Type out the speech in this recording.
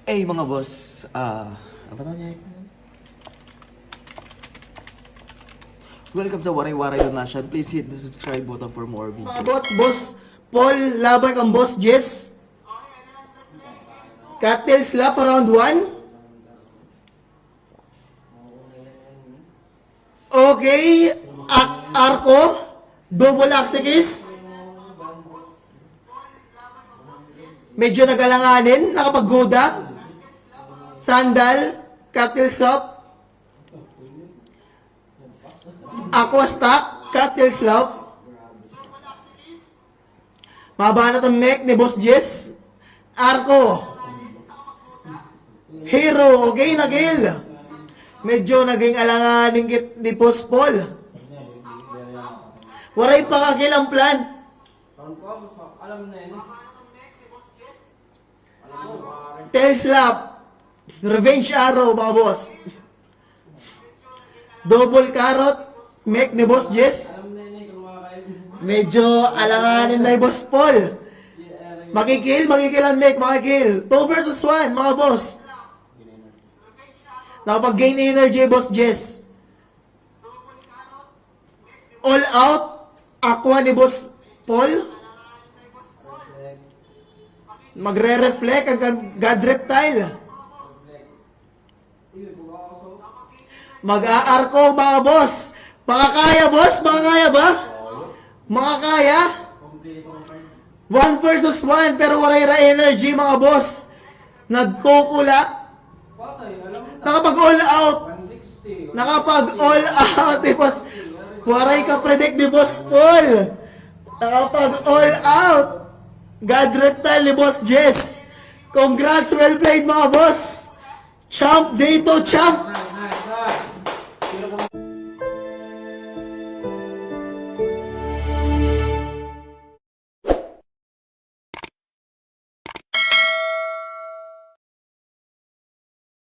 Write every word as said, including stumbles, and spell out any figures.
Hey mga boss, ah, ano ba tawag niya? Welcome sa Waray Waray Donation. Please hit the subscribe button for more videos. Mga boss, Boss Paul laban kan Boss Jess. Cattail slap pa round one. Okay, ak-, arko, double axis. Medyo nag-alanganin, nakapagkuda. Sandal, cattail slap. Aqua stock, cattail slap. Mabanat an mech ni Boss Jess. Arko. Hero, okay, na-kill. Medyo naging alanganin kit ni Boss Paul. Waray pa ka-kill an plan. Tail slap. Revenge arrow, mga boss. Double carrot, mech ni Boss Jess. Medyo alanganin na hi Boss Paul. Maki-kill, maki-kill an mech, maki-kill. Two versus one, mga boss. Nakapag-gain energy, Boss Jess. All out, aqua ni Boss Paul. Magre-reflect an kan-, God Reptile. Mag-aarko, mga boss. Makakaya, boss? Makakaya ba? Makakaya? One versus one, pero waray ra energy, mga boss. Nagkukula. Nakapag-all out. Nakapag-all out ni Boss. Waray ka-predict ni Boss Paul. Nakapag-all out. God Reptile ni Boss Jess. Congrats, well played, mga boss. Champ dito, champ.